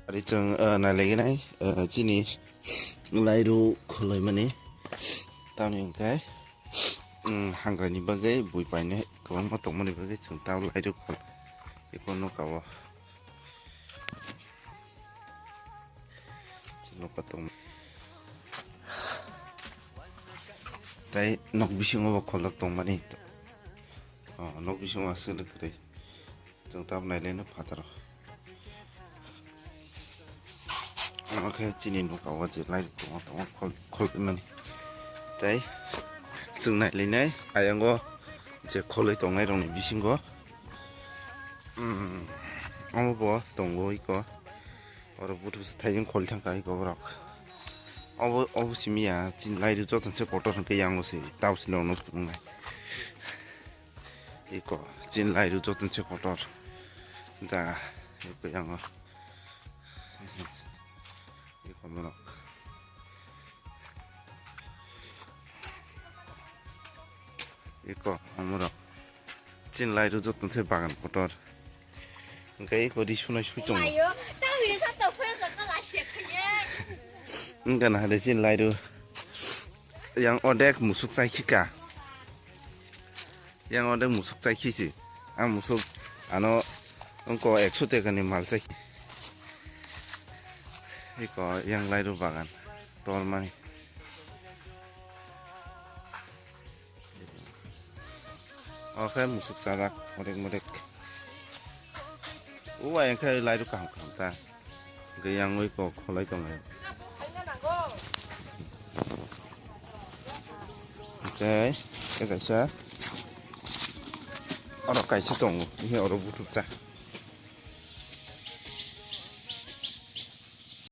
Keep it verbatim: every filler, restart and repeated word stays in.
Ari chwng, eh, nailaigwnai, eh, chini lairu kholaimani. Tamni hwnkhe, mm, hangrani bagwi bui painai kwbangma tongmani bagwi chwng tamo lairu khol. Eko nokao. Chwng nokha tong. Tei nok bisingo bo kholjak tongmani. Oh, nok bisingo aswk kwrwi. Chwng tabuk nailaino phataro. Omo khe chini nokao je light tongo, tongo khol, khol mani. Tei chwng nailainai ayango je kholwi tongnai rokni bisingo. Hmm, omo bo tongo iko. Oro buthuk se thaijwng khol thangkha iko borok. Obo, obo simi ya, chini lairu joto se kotor hwnkhe yango se, tamo se nokno phunuknai. Iko, chini lairu joto se kotor. Jaga, iko yango. Iko borok. Iko, omorok. Chini lairu joto se bagan kotor. Hwnkhe iko ri sunai sui tongo. Ayo, tang ri sa to phai ka la se khanye. Wngkha na hade chini lairu. Yang odek musuk chai khika. Yang odek musuk chai khisi. Ang musuk ano wngko ekso tekani mal chai khi. Iko yang lairu bagan. Tormani. Oke, musuk chajak, modek modek. Uwa, engkhe lairu kaham kaham ta. Hwnkhe yang oi kok kholai tongo. Hwnkhe, e kaisa. Oro kaisa tongo, ihe oro buthuk cha.